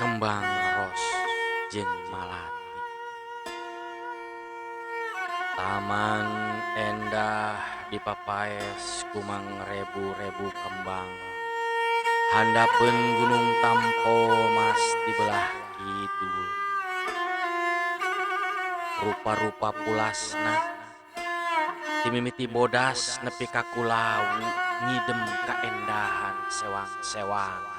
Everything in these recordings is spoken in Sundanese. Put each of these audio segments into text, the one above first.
Kembang ros jeung malati. Taman endah dipapaes ku mangrebu-rebu kembang. Handapeun Gunung Tampomas di belah kidul. Rupa-rupa pulasna ti mimiti bodas nepi ka kulawu ngidem kaendahan sewang-sewangan.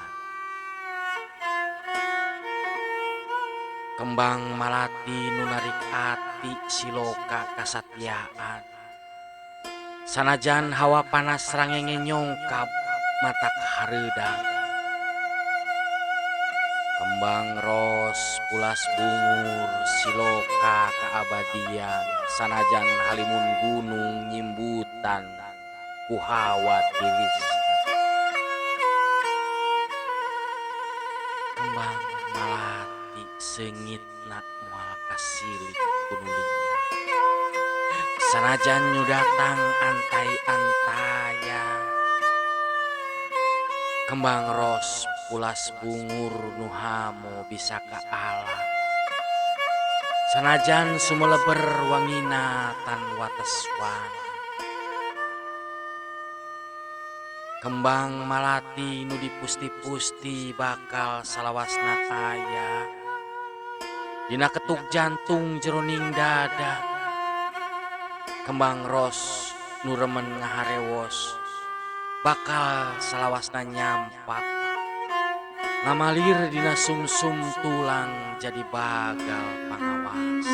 Kembang malati nu narik ati siloka kasatiaan. Sanajan hawa panas rangenge nyongkab matak hareudang. Kembang ros pulas bungur siloka kaabadian sanajan halimun gunung nyimbutan ku hawa tirisna. Kembang malati seungitna moal kasilih ku nu liar. Sanajan nu datang antay-antayan. Kembang ros pulas bungur nu hamo bisa ka alam. Sanajan sumeleber wangina tan wates wangi. Kembang malati nu dipusti-pusti bakal salawasna aya. Dina ketuk jantung jeroning dada. Kembang ros nu remen ngaharewos bakal salawasna nyampak. Ngamalir dina sumsum tulang jadi bagal pangawas.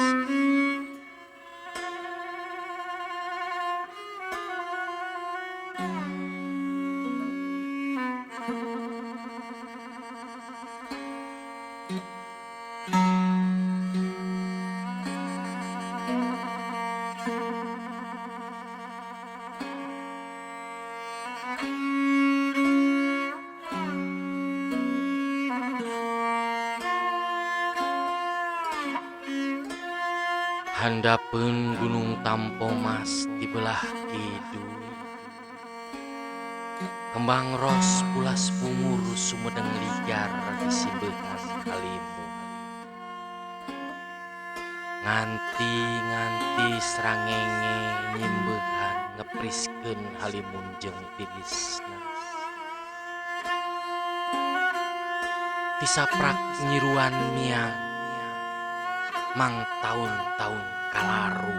Handapeun Gunung Tampomas di belah kidul. Kembang ros pulas bungur sumedeng ligar disimbehan halimun. Nganti-nganti srangenge nyimbehan ngepriskeun halimun jeung tirisna. Tisaprak nyiruan miang mang taun-taun kalaru.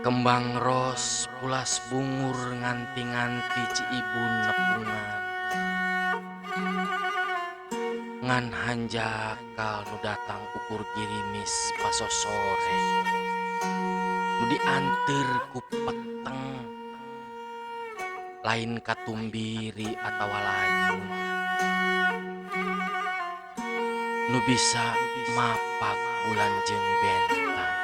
Kembang ros pulas bungur nganti-nganti ciibun nepungan. Ngan hanjakal nu datang ukur girimis pasosore. Nu dianteur ku peteng. Lain katumbiri atawa layung. Nu bisa mapag bulan jeung bentang.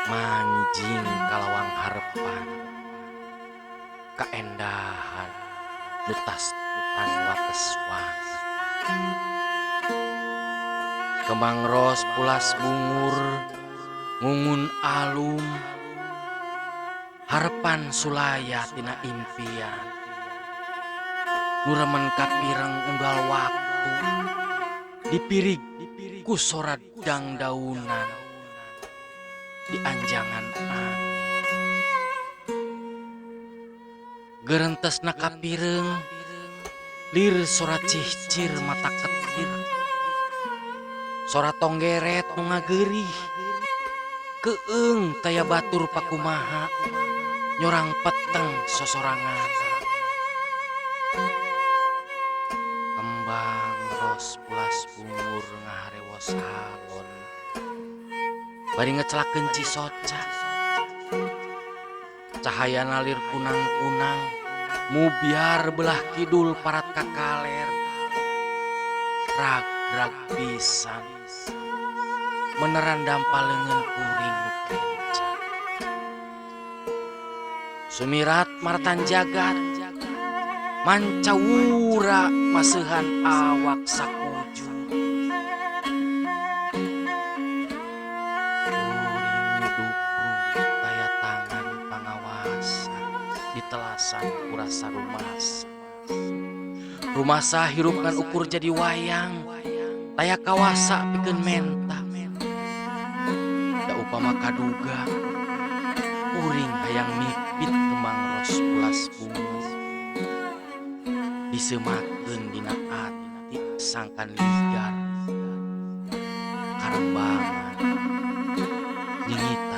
Manjing kalawang harepan. Kaendahan nu tas tan wates wangan. Kembang ros pulas bungur ngungun alum. Harepan sulaya tina impian. Nu remen kapireng unggal waktu. Dipirig ku sora dangdaunan di anjangan angin. Gerentesna kapireng lir sora cihcir mata ketir. Sora tonggeret nu ngageurih. Keung taya batur pakumaha nyorang peteng sosorangan. Kembang ros pulas bungur ngaharewos halon. Bari ngecelakeun cisoca. Cahaya nalir kunang-kunang mubiar belah kidul parat ka kaler. Rag-rag pisan meneran dampa leungeun kuring nu kenca. Sumirat martan jagat mancawura maseuhan awak sakujur. Kuring nudupruk taya tangan pangawasa di telasan kurasa rumasa. Rumasa hirup ngan ukur jadi wayang, taya kawasa pikeun menta. Da upama kaduga kuring hayang mipit kembang ros pulas bungur, diseumakeun dina ati sangkan ligar karembangan nyengitkeun.